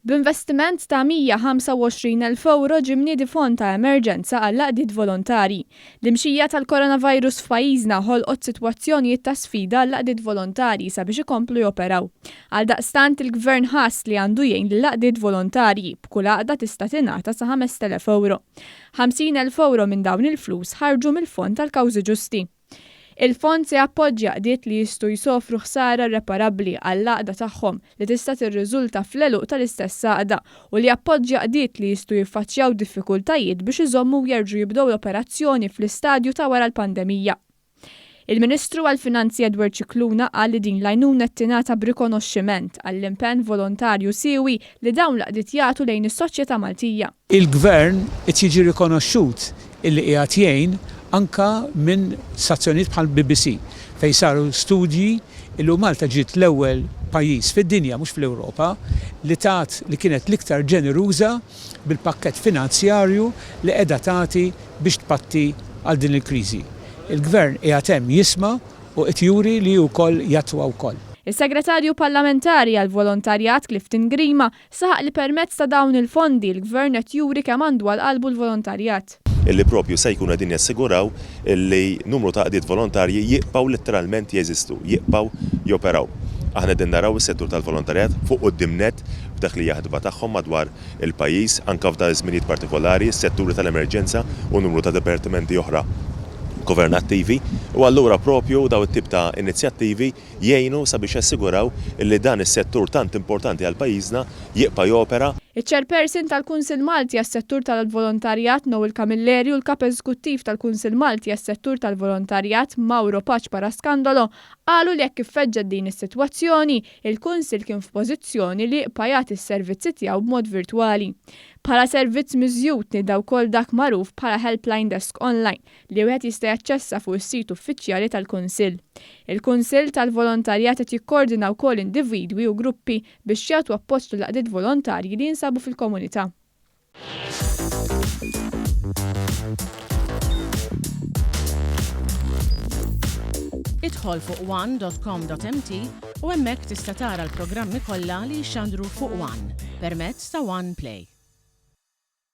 B'investiment ta' 125,000 ewro ġie mniedi fond ta' emerġenza għall-għaqdiet volontarji. L-imxija tal-coronavirus f'pajjiżna ħolqot sitwazzjonijiet ta' sfida għall-għaqdiet volontarji sabiex ikomplu joperaw. Għaldaqstant il-Gvern ħass li għandu jgħin lill-għaqdiet volontarji, b'kull għaqda tista' tingħata sa 5,000 ewro. 50,000 ewro minn dawn il-flus ħarġu mill-Fond għall-Kawżi Ġusti. Il-fond se jappoġġja għaqdiet li jistgħu jsofru ħsara irreparabbli għall-għaqda tagħhom li tista' tirriżulta fl-għeluq tal-istess għaqda u li jappoġġja għaqdiet li jistgħu jiffaċċjaw diffikultajiet biex iżommu u jerġgħu jibdew l-operazzjoni fl-istadju ta' wara l-pandemija. Il-Ministru għall-Finanzi Edward Scicluna qal li din l-għajnuna qed tingħata b'rikonoxximent għall-impenn volontarju siewi li dawn l-għaqdiet jagħtu lejn is-soċjetà Maltija. Il-Gvern qed jiġi rikonoxxut illi qiegħed jgħin anke minn stazzjonijiet bħal BBC fejn saru studji illi u Malta ġiet l-ewwel pajjiż fid-dinja, mhux fl-Ewropa, li tat li kienet l-iktar ġeneruża bil-pakkett finanzjarju li qiegħda tagħti biex tpatti għal din il-kriżi. Il-Gvern qiegħed hemm jisma' u qed juri li hu wkoll jattwa wkoll. Is-Segretarju Parlamentari għall-Volontarjat Clifton Grima Saħaq li permezz ta' dawn il-fondi, l-Gvern qed juri kemm għandu għal qalbu l-volontarjat. Illi propju se jkunu qegħdin jassiguraw illi numru ta' għaqdiet volontarji jibqgħu litteralment jeżistu, jibqgħu joperaw. Aħna qegħdin naraw is-settur tal-volontarjat fuq quddiem nett f'dak li hija ħidma tagħhom madwar il-pajjiż, anke f'dan iż-żminijiet partikolari, is-setturi tal-emerġenza u numru ta' dipartimenti oħra governattivi u allura propju dawn it-tip ta' inizjattivi jgħinu sabiex jassiguraw li dan is-settur tant importanti għal pajjiżna jibqa' jopera. Iċ-Chairperson tal-Kunsill Malti għas-Settur tal-Volontarjat Noel Camilleri u l-Kap Eżekuttiv tal-Kunsill Malti għas-Settur tal-Volontarjat Mauro Pace Parascandolo qalu li hekk kif feġġet din is-sitwazzjoni, il-Kunsill kien f'pożizzjoni li jibqa' jagħti s-servizzi tiegħu b'mod virtwali. Bħala servizz miżjud nieda wkoll dak magħruf bħala Helpline Desk Online, li wieħed jista' jaċċessa fuq is-sit uffiċjali tal-Kunsill. Il-Kunsill tal-Volontarjat qed jikkoordina wkoll individwi u gruppi biex jagħtu appoġġ lill-għaqdiet volontarji li jinsabu fil-komunità. Idħol fuq one.com.mt u hemmhekk tista' tara l-programmi kollha li jixxandru fuq One permezz ta' One Play.